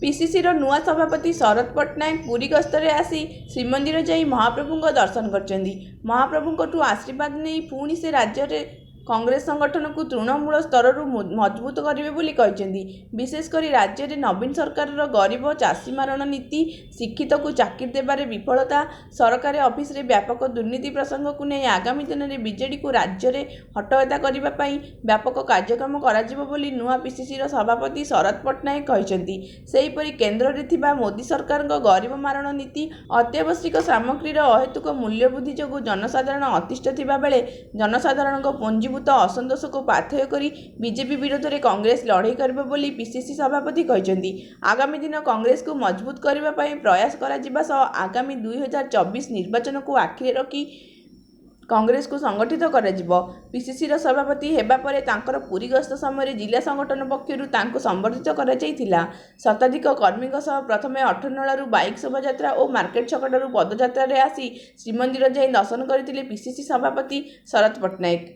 ପିସିସିର ନୂଆ ସଭାପତି ଶରତ ପଟ୍ଟନାୟକ ପୁରୀ ଗସ୍ତରେ ଆସି ଶ୍ରୀମନ୍ଦିର ଯାଇ ମହାପ୍ରଭୁଙ୍କ ଦର୍ଶନ କରିଛନ୍ତି। ମହାପ୍ରଭୁଙ୍କଠୁ ଆଶୀର୍ବାଦ ନେଇ ପୁଣି ସେ ରାଜ୍ୟରେ କଂଗ୍ରେସ ସଂଗଠନକୁ ତୃଣମୂଳ ସ୍ତରରୁ ମଜବୁତ କରିବେ ବୋଲି କହିଛନ୍ତି। ବିଶେଷକରି ରାଜ୍ୟରେ ନବୀନ ସରକାରର ଗରିବ, ଚାଷୀ ମାରଣ ନୀତି, ଶିକ୍ଷିତକୁ ଚାକିରି ଦେବାରେ ବିଫଳତା, ସରକାରୀ ଅଫିସରେ ବ୍ୟାପକ ଦୁର୍ନୀତି ପ୍ରସଙ୍ଗକୁ ନେଇ ଆଗାମୀ ଦିନରେ ବିଜେଡିକୁ ରାଜ୍ୟରେ ହଟହଟା କରିବା ପାଇଁ ବ୍ୟାପକ କାର୍ଯ୍ୟକ୍ରମ କରାଯିବ ବୋଲି ନୂଆ ପିସିସିର ସଭାପତି ଶରତ ପଟ୍ଟନାୟକ କହିଛନ୍ତି। ସେହିପରି କେନ୍ଦ୍ରରେ ଥିବା ମୋଦି ସରକାରଙ୍କ ଗରିବ ମାରଣ ନୀତି, ଅତ୍ୟାବଶ୍ୟକ ସାମଗ୍ରୀର ଅହେତୁକ ମୂଲ୍ୟବୃଦ୍ଧି ଯୋଗୁଁ ଜନସାଧାରଣ ଅତିଷ୍ଠ ଥିବା ବେଳେ ଜନସାଧାରଣଙ୍କ ପୁଞ୍ଜିଭୂତ ଅସନ୍ତୋଷକୁ ପାଥେୟ କରି ବିଜେପି ବିରୋଧରେ କଂଗ୍ରେସ ଲଢ଼େଇ କରିବ ବୋଲି ପିସିସି ସଭାପତି କହିଛନ୍ତି। ଆଗାମୀ ଦିନ କଂଗ୍ରେସକୁ ମଜବୁତ କରିବା ପାଇଁ ପ୍ରୟାସ କରାଯିବା ସହ ଆଗାମୀ 2024 ନିର୍ବାଚନକୁ ଆଖିରେ ରଖି କଂଗ୍ରେସକୁ ସଂଗଠିତ କରାଯିବ। ପିସିସିର ସଭାପତି ହେବା ପରେ ତାଙ୍କର ପୁରୀ ଗସ୍ତ ସମୟରେ ଜିଲ୍ଲା ସଂଗଠନ ପକ୍ଷରୁ ତାଙ୍କୁ ସମ୍ବର୍ଦ୍ଧିତ କରାଯାଇଥିଲା। ଶତାଧିକ କର୍ମୀଙ୍କ ସହ ପ୍ରଥମେ ଅଠରନଳାରୁ ବାଇକ୍ ଶୋଭାଯାତ୍ରା ଓ ମାର୍କେଟ ଛକଠାରୁ ପଦଯାତ୍ରାରେ ଆସି ଶ୍ରୀମନ୍ଦିର ଯାଇ ଦର୍ଶନ କରିଥିଲେ ପିସିସି ସଭାପତି ଶରତ ପଟ୍ଟନାୟକ।